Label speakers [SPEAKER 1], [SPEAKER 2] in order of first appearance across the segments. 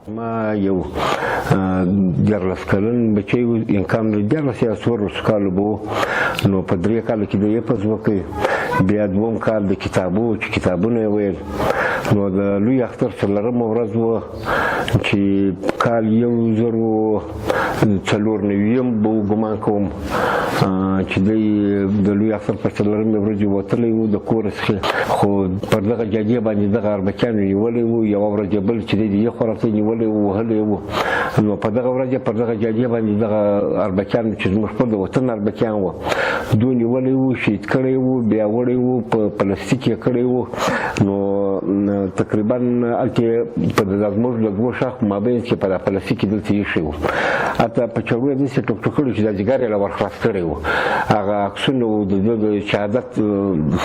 [SPEAKER 1] ما یو 13 کلن بچی و، امکان لري 13 یا 14 کالو به و. نو په 3 کالو کې د حفظ وکړ، بیا دوم کال د کتابو چې کتابونه یې ویل. نو د لوی اختر څلورمه ورځ وه چې کال 1094 به و، ګمان کوم چې دی د لوی اختر په څلورمې ورځې وتلی و د کوره څخه، خو پر دغه جادې باندې دغه اربکیانو نیولی و. یوه ورځ یې بل چې دی د یخ ورته نیولی و، وهلی و. نو په دغه ورځ یې پر دغه جادې باندې دغه اربکیان چې زموږ خپل د وطن اربکیان وو، دوی نیولی و، شهید کړی و، بیا وړی و، په پلاستیک یې کړی و. نو تقریبا هلته په زموږ د دوو ښاخو مابین کې په پلاستیک کې دلته ایښی و، حتی په چړو یې داسې ټوک ټوک کړی چې دا ځیګر یې له ور خلاص کړی و. هغه عکسونه و، د ده د شهادت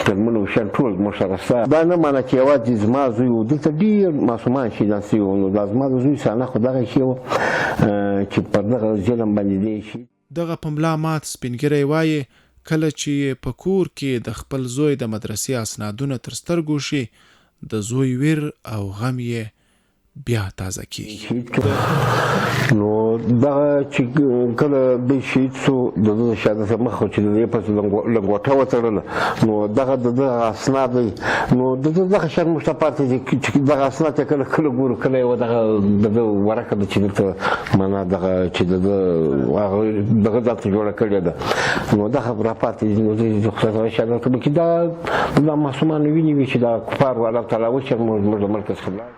[SPEAKER 1] فلمونه و، شیان ټول زموږ سره شته. دا نه معنی چې یوازې زما زوی و، دلته ډېر ماشومان شهیدان شوي وو. نو دا زما د زوی صحنه خو دغه شی وه چې پر دغه ظلم باندې دی شهید.
[SPEAKER 2] دغه په ملا مات سپین ږیری وایې، کله چې یې په کور کې د خپل زوی د مدرسې اسنادونه تر سترګو شي، د زوی ویر او غم یې بیا تازه کیږي.
[SPEAKER 1] شهید کړ. نو دغه چې کله دی شهید شو، د ده د شهادت مخه چې د دې پسې لنګوټه وتړله، نو دغه د ده اسناد دی. نو د ده دغه شیان موږ ته پاتې دي چې دغه اسناد یې کله کله ګورو، کله یوه دغه د ده ورقه ده چې دلته معنا دغه چې د ده هغه دغه دلته جوړه کړې ده، نو دغه را پاتې دي. نو زه خدای تعالی شهادت کوم چې دا معصومانو وینې وي چې دا کفار و الله تعالی وشرموي، موږ د ملک څخه.